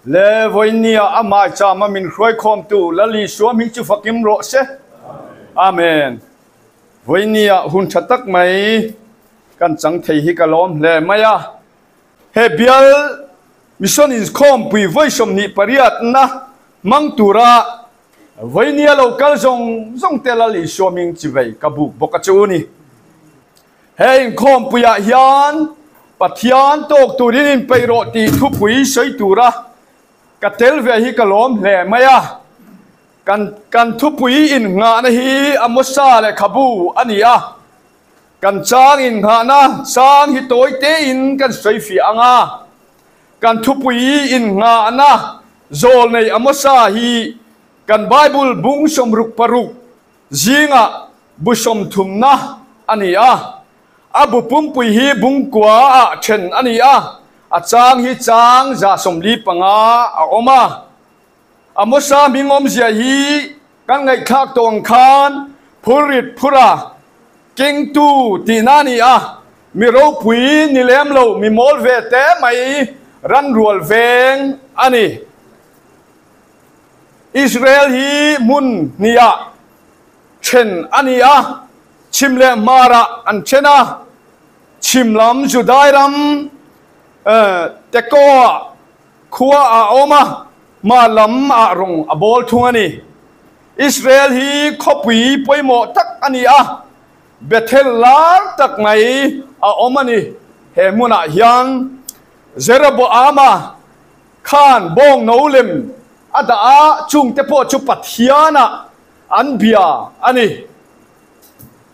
Le vawinia a maichama min hruaikhawmtu Lal Isua hming chu fakim rawh se. Amen. Vawinia hun tha tak mai kan chang thei hi ka lawm hle mai a. He bial Mission Inkhawmpui vawi 28na hmang tura vawinia lo kal zawng zawng te Lal Isua hming chivei ka buk bawk a chu ni. He inkhawmpuiah hian Pathian tawk turin inpeih rawh tih thupui sawi tura ka tel ve hi ka lawm hle mai a. Kan kan thupui innghahna hi Amosa lehkhabu a ni a. Kan chang innghahna chang hi tawi tein kan sawi fiah ang a. Kan thupui innghahna zawlnei Amosa hi kan Bible bung 66 Zingah bu 30na a ni a, a bu pumpui hi bungkua ah then a ni a, a chang hi chang 45 a awm a. Amosa hming awmzia hi kan ngaihthlak tawh ang khan phurrit phura kengtu tihna a ni a, mi ropui ni lem lo mi mawl ve te mai ranrual veng a ni. Israel hi hmun hnihah then a ni a, chhim leh hmarah an then a. Chhim lam Judai ram Tekoa khua ah a awm a, hmar lam ah rawng a bawl thung a ni. Israel hi khawpui pawimawh tak a ni a, Bethel lar tak mai a awm a ni. He hmunah hian Jeroboama Khan bawng no lem a dah a, chungte pawh chu Pathianah an bia a ni.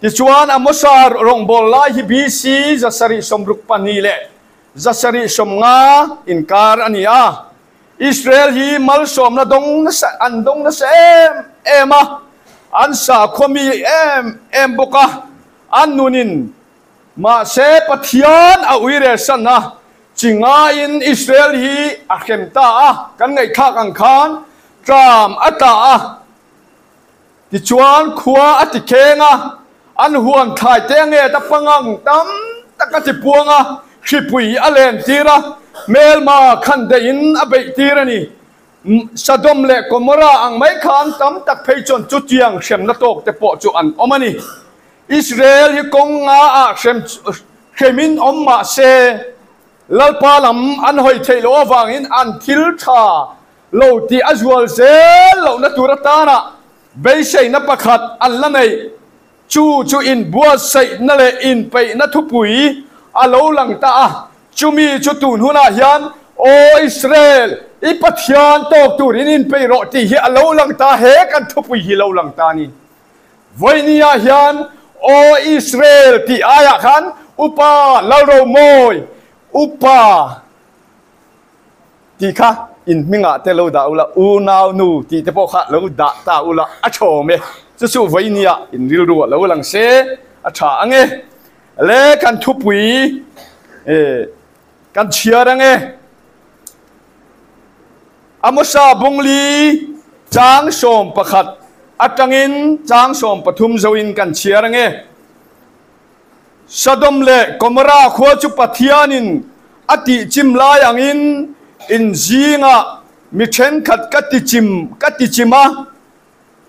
Tichuan, Amosa rawngbâwl lai hi BC 762 leh 750 inkâr a ni a. Israel hi malsawmna dawng nasa an dawng nasa em em a, an sakhua mi em em bawk a, an nunin Mahse, Pathian a uire san a, chi ngaiin Israel hi a hrem ta a, kan ngaihthlak ang khan tlam a tla a, tichuan khua a ti kheng a, an huan thlai te nge ta pangang tam tak a ti puang a, hripui a len tir a, hmelma khan deihin a beih tir a ni. Sodom leh Gomorrah ang mai khan tam tak phei chuan chutiang hremna tawk te pawh chu an awm a ni. Israel hi kawng nga ah hrem hremin awm mah se, Lalpa lam an hawi theih loh avangin an thil tha lo tih a zual zel lohna tur atana beiseina pakhat an la neih. Chu chu inbuatsaihna leh inpeihna thupui a lo lang ta a, chumi chu tun hunah hian, Aw Israel, i Pathian tawk turin inpeih rawh tih hi a lo lang ta, he kan thupui hi lo lang ta a ni. Vawinia hian Aw Israel tih aiah khan Upa Lalromawi, Upa tih kha in hmingah te lo dah ula, Unau nu tih te pawh kha lo dah ta ula a thawm e. Chu chu vawinia in rilru ah lo lang se a tha ang e. Le kan thupui kan chhiar ang e. Amosa bungli chang 11 atangin chang 13 zoin kan chhiar ang e. Sodom leh Gomorrah khua chu Pathianin a tihchim lai angin in zingah mi thenkhat ka tichim ka tichim a,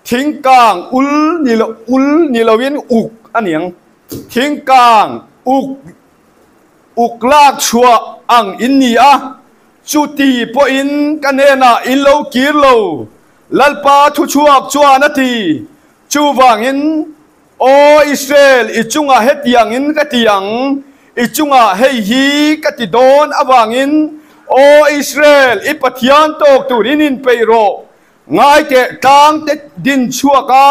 thingkang ul ni lo ul ni loin uk a niang, thingkang uk uk lak chhuah ang in ni a, chuti pawhin ka hnenah in lo kir lo, Lalpa thuchhuak chuan a ti. Chuvangin, Aw Israel, i chungah hetiangin ka ti ang, i chungah hei hi ka ti dawn avangin, Aw Israel, i Pathian tawk turin inpeih rawh, ngaiteh tlang te din chhuak a,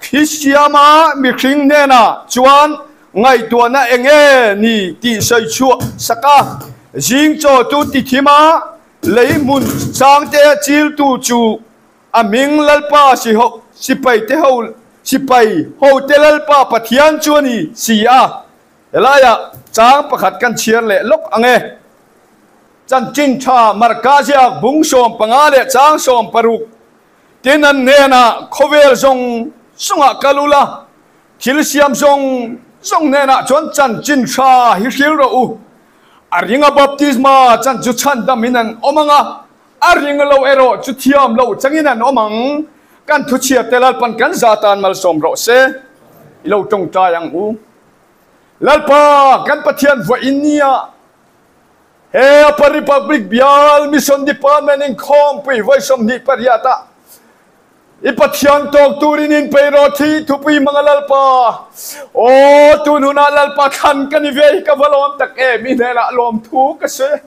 Thisiama mihring hnenah chuan ngaihtuahna eng nge ni tih sawi chhuah sak a, zing chaw chu ti thim a, lei hmun changte chiltu chu a hming Lalpa sipai te ho sipai hote Lalpa Pathian chu a ni si a. Helaiah chang pakhat kan chhiar leh lawk ang e. Chanchin tha Marka ziak bung 15 leh chang 16. Tin an hnenah khawvel zawng zawngah kal ula, thil siam zawng zawng hnenah chuan chanchin tha hi hril rawh u. A ringa baptisma chan chu chhandamin an awm ang a, A ring lo erawh chu thiam lo changin an awm ang. Kan thuchhiate Lalpan kan za tan malsawm rawh se. I lo tawngtai ang u. Lalpa, kan Pathian vuah in nia. He Upper Republic Bial Mission Department inkhawmpui vawi 28 ah i Pathian tawk turin in pei rawh thi thupui hmang a Lalpa. Aw, tun hunah Lalpa thlan ka ni ve hi ka va lawm tak em, i hnenah lawmthu ka sawi.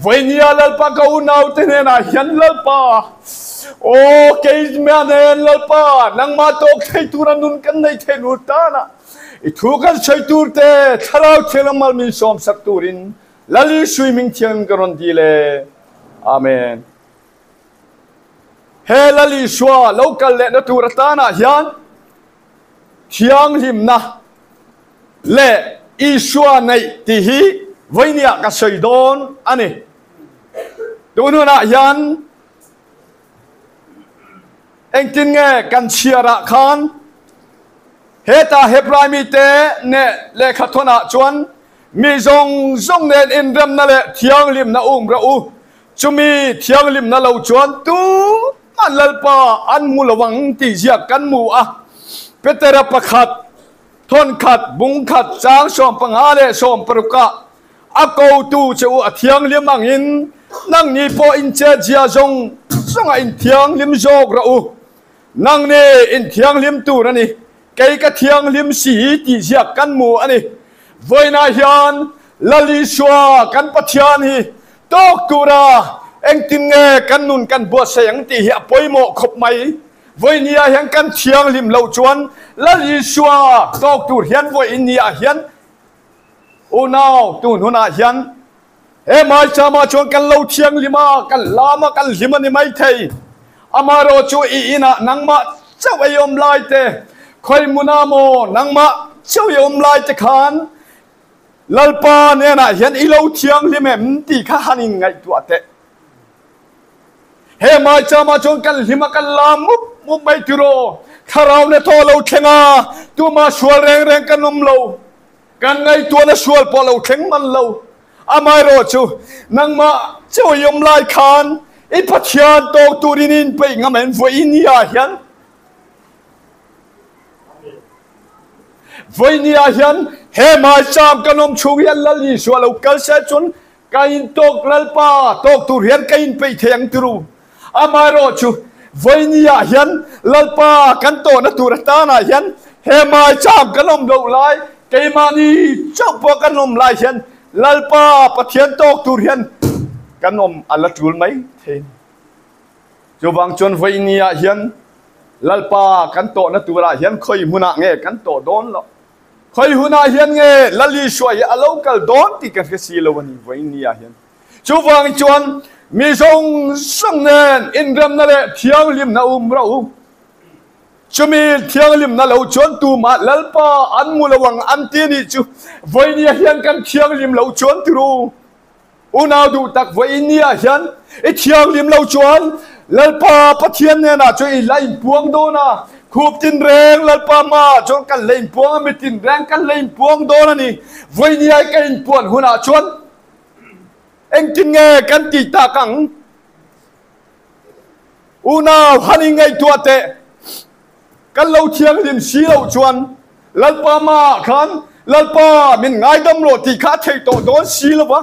Vawinia Lalpa ka unaute hnenah hian Lalpa, aw keimah nen Lalpa, nangmah tawk thei tura nun kan nei thei nur tana i thu kan sawi turte Thlarau Thianghlim mal min sawmsak turin Lal Isui hming thiangin ka rawn dil e. Amen. He Lal Isua lo kal lehna tur atanah hian thianghlimna leh Isua neih tih hi vawinia ka sawi dawn a ni. Tun hunah hian engtin nge kan chhiarah khan heta Hebrai mite neh lehkha thawnah chuan mi zawng zawng nen inremna leh thianghlimna um rawh u, chumi thianghlimna lo chuan tumah Lalpa an hmu lo ang tih ziak kan hmu a. Petera pakhat. Thawnkhat, bungkhat, chang 15 leh 60 ah a kotu che u a thianghlim angin nangni pawh in chetzia zawng zawngah in thianghlim zawk rawh u. Nangni in thianghlim tur a ni, kei ka thianghlim si tih ziak kan hmu a ni. Vawiinah hian Lal Isua kan Pathian hi tawk tura engtin nge kan nun kan buatsaih ang tih hi a pawimawh khawp mai. Vawinia hian kan thianghlim loh chuan Lal Isua tawk tur hian vawinia hian unau tun hunah hian he maichama chuan kan lo thianghlim a, kan lam a, kan hlim a ni maithei. Amaherawh chu i inah nangmah chauh ei awm lai te, khawi hmunah maw nangmah chauh i awm lai te khan Lalpa hnenah hian i lo thianghlim em tih kha han inngaihtuah teh. He maichama chuan kan hlim a, kan la mup mup mai tiraw? Thlarau na thaw lo thleng a, tumah sual reng reng kan awm lo. Kan ngaihtuahna sual pawh lo thleng man lo. Amaherawh chu, nangmah chauh i awm lai khan i Pathian tawk turin i inpeih ngam em vawinia hian? Vawinia hian he maicham kan awm chhung hian Lal Isua lo kal se chuan Ka in tawk Lalpa tawk tur hian ka in peih thei ang tiru. Amaherawh chu vawiini ah hian Lalpa kan tawhna tur atan ah hian he maicham kan awm loh lai, keimahni chauh pawh kan awm lai hian Lalpa Pathian tawk tur hian kan awm a la tul mai thei. Chuvang chuan vawiini ah hian Lalpa kan tawhna tur ah hian khawi hmunah nge kan tawh dawn loh? Khawi hunah hian nge Lal Isua hi a lo kal dawn tih kan hre si lo a ni vawiin ni ah hian. Chuvangin chuan mi zawng zawng nen inremna leh thianghlimna um rawh u. Chumi thianghlimna lo chuan tumah Lalpa an hmu lo ang an ti nih chu vawiin ni ah hian kan thianghlim lo chuan ti ru. Unau duh tak vawiin ni ah hian i thianghlim lo chuan Lalpa Pathian hnenah chuan i la inpuang dawn a, khup tinreng Lalpa hmaah chuan kan la inpuang a, mi tinreng kan la inpuang dawn a ni. Vawiin ni ah ka inpuan hunah chuan engtin nge kan tih tak ang? Unau han ingaihtuah teh. Kan lo thianghlim si loh chuan Lalpa hmaah khan Lalpa min ngaidam rawh tih kha a theih tawh dawn si lo va.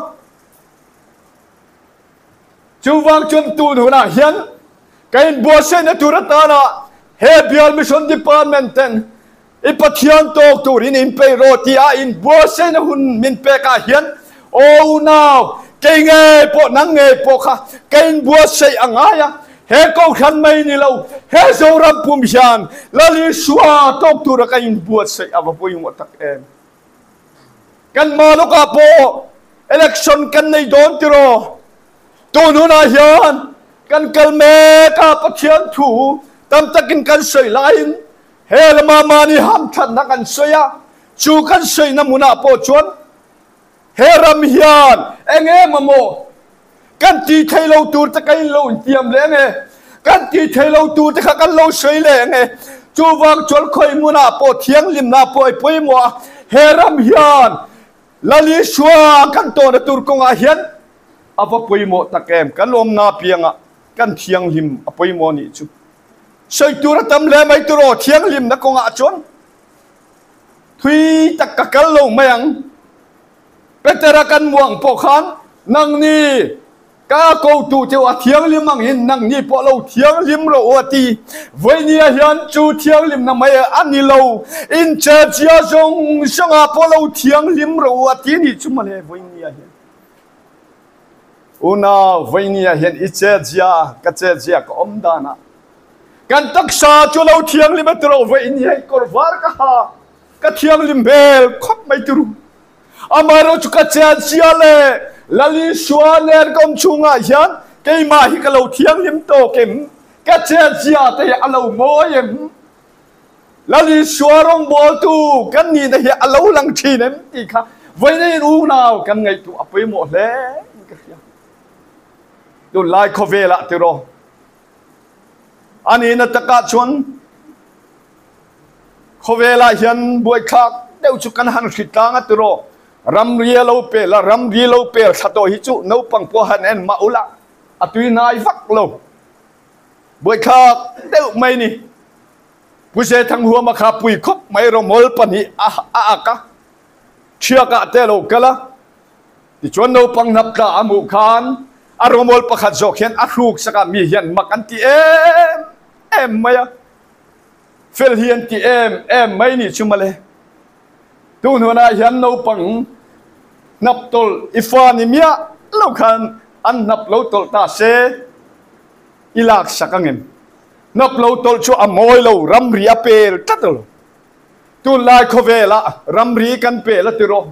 Chuvang chuan tun hunah hian ka inbuatsaihna tur atana he Bial Mission Department ten I Pathian tawk turin inpeih rawh tih a inbuatsaihna hun min pekah hian aw unau, kei ngei pawh nang ngei pawh kha ka inbuatsaih a ngai a, he Kohhran mai ni lo, he Zoram pum hian Lal Isua tawk tura ka inbuatsaih a va pawimawh tak em. Kan hma lawkah pawh election kan nei dawn tiraw? Tun hunah hian kan kal mek a, Pathian thu tam takin kan sawi laiin He lama mahni hamthatna kan sawi a, chu kan sawina hmunah pawh chuan he ram hian eng em emaw kan tih theih lo tur te ka in lo intiam leh ange, kan tih theih lo tur te kha kan lo sawi leh ange. Chuvang chuan khawi hmunah pawh thianghlimna pawh i pawimawh a, he ram hian Lal Isua kan tawhna tur kawngah hian. A va pawimawh tak em? Kan awmna piangah kan thianghlim a pawimawh nih chu. Sawi tur a tam hle mai turaw thianghlimna kawngah chuan thui tak ka kal lo mai ang. Petera kan muang pawh khan nangni ka kotu cheu a thianghlim angin nangni pawh lo thianghlim rawh u a ti. Vawinia hian chu thianghlimna mai a ni lo, inchezia zawng zawngah pawh lo thianghlim rawh u a ti nih chu mawle vawinia hian. Unau, vawinia hian i chezia, ka chezia ka awm danah kan taksa chu lo thianghlim a ti rawh, vawinia hi kawr var ka ha, ka thianghlim hmel khawp mai ti ru. Amaherawh chu ka chianchia leh Lal Isua nen ka awm chhungah hian keimah hi ka lo thianghlim tawk em? Ka chianchia te hi a lo mawi em? Lal Isua rawngbawltu kan nihna hi a lo lang thin em tih kha vawiin unau kan ngaihtuah a pawimawh hle in ka hria. Tunlai khawvelah tiraw a nihna takah chuan Khawvelah hian buaithlak deuh chu kan han hri tlang a tiraw? Ramri a lo pel a, ramri lo pel thla tawh hi chu naupang pawh han en mah ula a tui nai vak lo. Buaithlak deuh mai ni. Pu Zethanghuama kha pui khawp mai rawmawl pahnih a a ak a, ṭhiakah te a lo kal a, tichuan naupang hnap tla a hmuh khan a rawmawl pakhat zawk hian a hruk sak a, mi hian mak an ti em em mai a. Fel hi an ti em em mai nih chu mawle. Tun hunah hian naupang hnap tawlh i fa ni miah lo khan an hnap lo tawlh ta se i lak sak ang em? Hnap lo tawlh chu a mawi lo, ramri a pel tlat lo. Tunlai khawvelah ramri kan pel a ti rawh.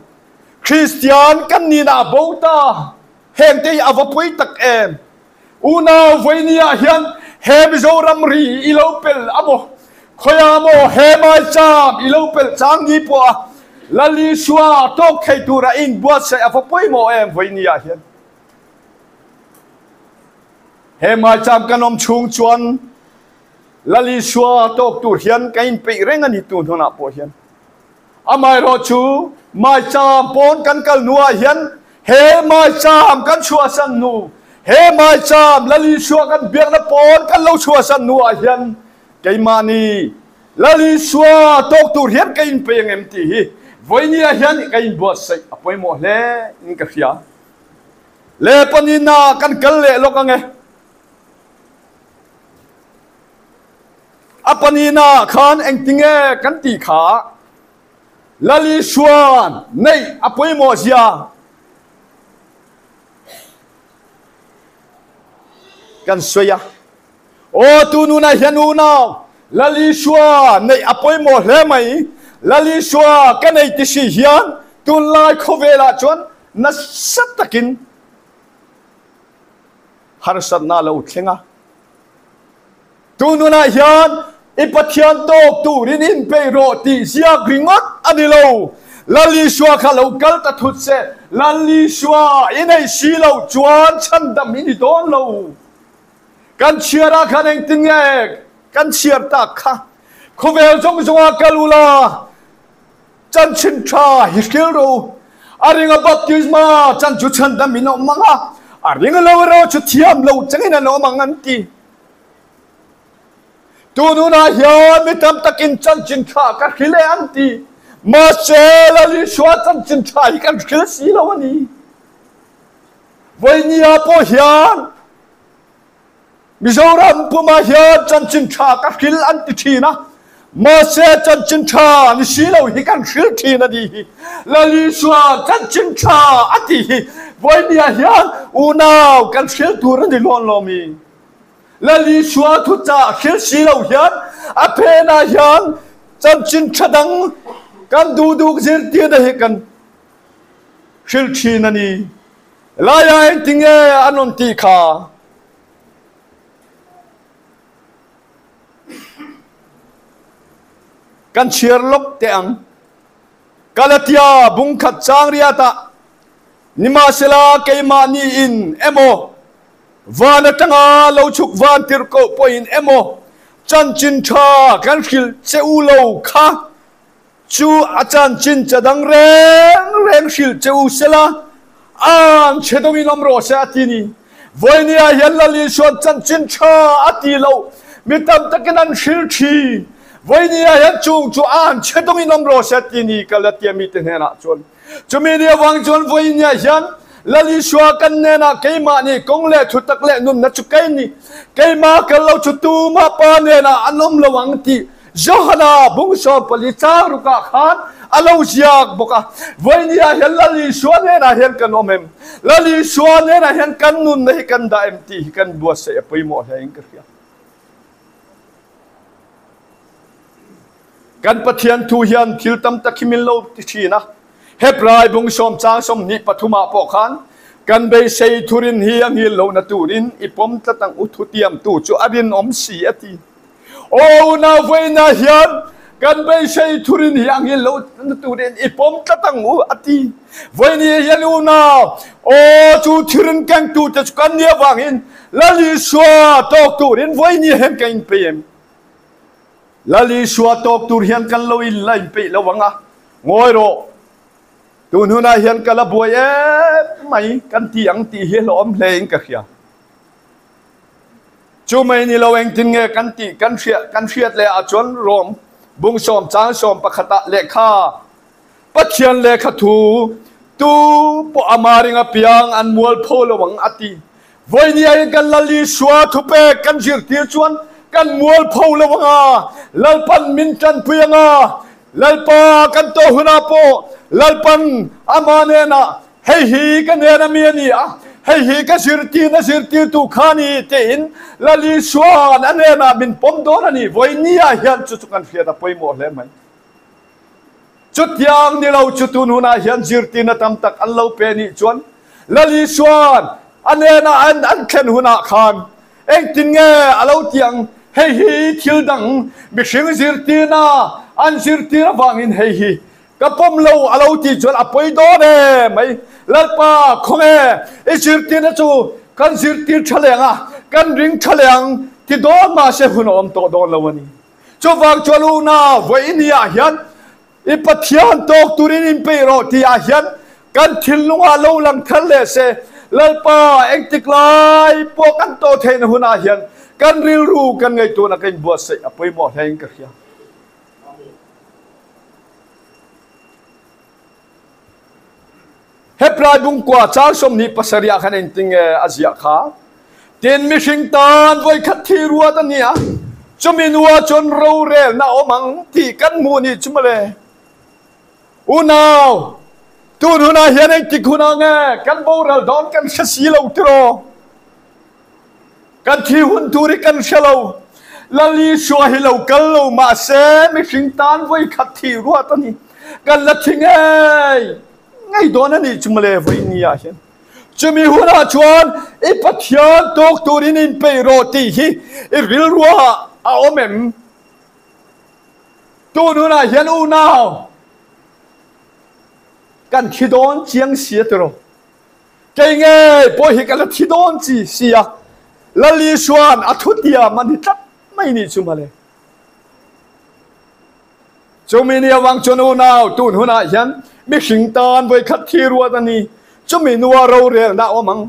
Kristian kan nihna a bo ta. Hengte hi a va pawi tak em? Unau vawinia hian he Mizoram ri i lo pel a maw? Khawiah maw he Maicham i lo pel chang ni pawh a Lal Isua tawk thei tura i inbuatsaih a va pawimawh em vawinia hian? He Maicham kan awm chhung chuan Lal Isua tawk tur hian ka inpeih reng a ni tun hunah pawh hian. Amaherawh chu maicham pawn kan kal hnuah hian he maicham kan chhuahsan hnu, he maicham Lal Isua kan biakna pawn kan lo chhuahsan hnuah hian keimahni Lal Isua tawk tur hian ka inpei ang em tih hi vawinia hian ka inbuatsaih a pawimawh hle in ka hria. Le panin-ah kan kal leh lawk ang e. A panina khan engtinge kan tih kha Lal Isuan neih a pawimawh zia kan sawi a. Aw tu nunah hian unau Lal Isua neih a pawimawh hle mai. Lal Isua ka nei ti si hian tunlai khawvelah chuan nasa takin harsatna a lo thleng a. Tununah hian i Pathian tawk turin inpeih rawh tih ziak ringawt a ni lo. Lal Isua kha lo kal ta thut se, Lal Isua i neih si loh chuan chhandam i ni dawn lo. Kan chhiarah khan engtin nge kan chhiar tak kha? Khawvel zawng zawngah kal ula, chanchin tha hi hril rawh u. A ringa baptisma chan chu chhandam in awm ang a, a ring lo erawh chu thiam lo changin an awm ang an ti. Tun hunah hian mi tam takin chanchin tha ka hril e an ti. Mahse, Lal Isua chanchin tha hi kan hril si lo a ni. Vawinia pawh hian Mizoram pumah hian chanchin tha ka hril an ti thin a. Mahse, chanchin tha ni si lo hi kan hril thin a ni hi. Lal Isua chanchin tha a tih hi vawinia hian unau kan hril tur a ni lawn lawmi. Lal Isua thuchah hril si lo hian a phenah hian chanchin tha dang kan duh duk zirtirna hi kan hril thin a ni. Laiah engtinge an rawn tih kha? Kan chhiar lawk teh ang. Galatia bungkhat chang riatah, Nimahsela keimahni in emaw, Van atanga lo chhuk van tirhkoh pawhin emaw chanchin tha kan hrilh che u lo kha chu a chanchin cha dang reng reng hrilh che u sela. An chhe dawngin awm rawh se a ti ni. Vawinia hian Lal Isuan chanchin tha a ti lo. Mi tam takin an hril thin. Vawinia hian chung chu an chhe dawngin awm rawh se a ti ni ka la tia mite hnenah chuan. Chumi ni avang chuan vawinia hian Lal Isua kan hnenah keimahni kawng leh thutak leh nunna chu kei ni. Keimah kal lo chu tumah Pa hnenah an awm lo ang tih Johana bung 14 chang rukah khan a lo ziak bawk a. Vawinia hian Lal Isua hnenah hian kan awm em? Lal Isua hnenah hian kan nunna hi kan dah em tih hi kan buatsaih a pawimawh hle in ka hria. Kan Pathian thu hian thil tam tak hi min lo ti thin a. Hebrai bung sawm chang 23 ah pawh khan kan beisei thurin hi a ngil lohna turin i pawm tlat ang u thutiamtu chu a rinawm si a ti. Aw unau vawiinah hian kan beisei thurin hi a ngil lohna turin i pawm tlat ang u a ti. Vawiini hian unau, aw chu thirin kengtute chu kan nih avangin Lal Isua tawk turin vawiini hian ka inpeih em? Lal Isua tawk tur hian kan lo in la inpeih lo ang a, ngawi rawh, tun hunah hian ka la buai em mai kan ti ang tih hi hlawhawm hle in ka hria. Chu mai ni lo engtin nge kan tih kan hriat kan hriat leh ah chuan Rom bung sawm chang sawm pakhat ah lehkha Pathian lehkha thu tu pawh ama ring apiang an mual pho lo ang a ti. Vawinia in kan Lal Isua thupek kan zirtir chuan kan mual pho lo ang a, Lalpan min tanpui ang a, Lalpa kan tawh hunah pawh Lalpan ama hnenah Hei hi ka nen a mi a ni a, hei hi ka zirtirna zirtirtu kha a ni tiin Lal Isua'n a hnenah min pawm dawn a ni. Vawinia hian chu chu kan hriat a pawimawh hle mai. Chutiang ni lo chu tun hunah hian zirtirna tam tak an lo pe nih chuan Lal Isua'n a hnenah an an thlen hunah khan engtin nge a lo ti ang? Hei hi thil dang mihring zirtirna an zirtir avangin hei hi Ka pawm lo a lo tih chuan a pawi dawn e mai. Lalpa, khawnge i zirtirna chu kan zirtir tha leh ang a, kan ring tha leh ang ti dawn mahse hun a awm tawh dawn lo a ni. Chuvang chuan unau vawiini ah hian i Pathian tawk turin inpeih rawh tih ah hian kan thinlungah lo lang thar leh se. Lalpa, engtik lai pawh kan tawh theihna hunah hian kan rilru kan ngaihtuahna ka inbuatsaih a pawimawh hle in ka hria. Hebrai bungkua chang 27 ah khan engtin nge a ziah kha? Tin mihring tan voikhat thi ruat a ni a, chumi nua chuan rorelna a awm ang tih kan hmuh nih chu mawle. Unau, tun hunah hian engtik hunah nge kan boral dawn kan hre si lo tiraw? Kan thi hun tur hi kan hre lo. Lal Isua hi lo kal lo mahse mihring tan vawi khat thi ruat a ni. Kan la thi ngei ngei dawn a nih chu mawle vawi ni ah hian. Chumi hunah chuan i Pathian tawk turin inpeih rawh tih hi i rilruah a awm em? Tun hunah hian unau kan thi dawn chiang si a tiraw? Kei ngei pawh hi ka la thi dawn chi si a, Lal Isua'n a thutiam a ni tlat mai nih chu mawle. Chumi ni avang chuan unau tun hunah hian mihring tan vawikhat thi ruat a ni, chumi nua rorelna a awm ang.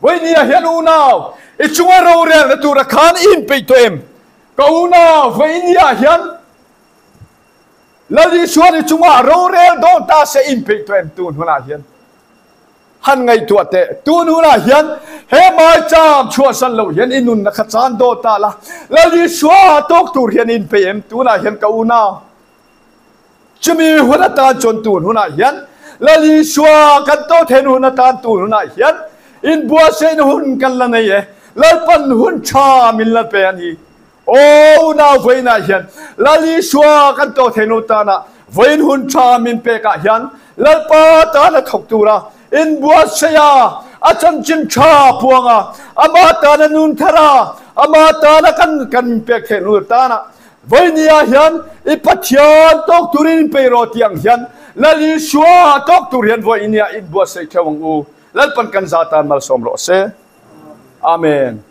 Vawinia hian unau i chunga rorelna tura khan i inpeih tawh em? Ka unau vawinia hian Lal Isua'n i chunga rorel dawn ta se i inpeih tawh em tun hunah hian? Han ngaihtuah teh, tun hunah hian he maicham chhuahsan loh hian i nunna kha chan dawn ta la, Lal Isua tawk tur hian i inpeih em? Tunah hian ka unau, chumi hun atan chuan tun hunah hian Lal Isua kan tawh theihna hun atan tun hunah hian inbuatsaihna hun kan la nei e, Lalpan hun tha min la pe a ni. Aw unau vawiinah hian Lal Isua kan tawh theihnu tana vawiin hun tha min pekah hian Lalpa tana thawk tura inbuatsaih a, a chanchin tha puang a, ama tana nun thar a, ama tana kan kan inpek theihnu tana vawinia hian i Pathian tawk turin inpeih rawh tih ang hian Lal Isua tawk tur hian vawinia inbuatsaih theuh ang u. Lalpan kan za tan malsawm rawh se. Amen.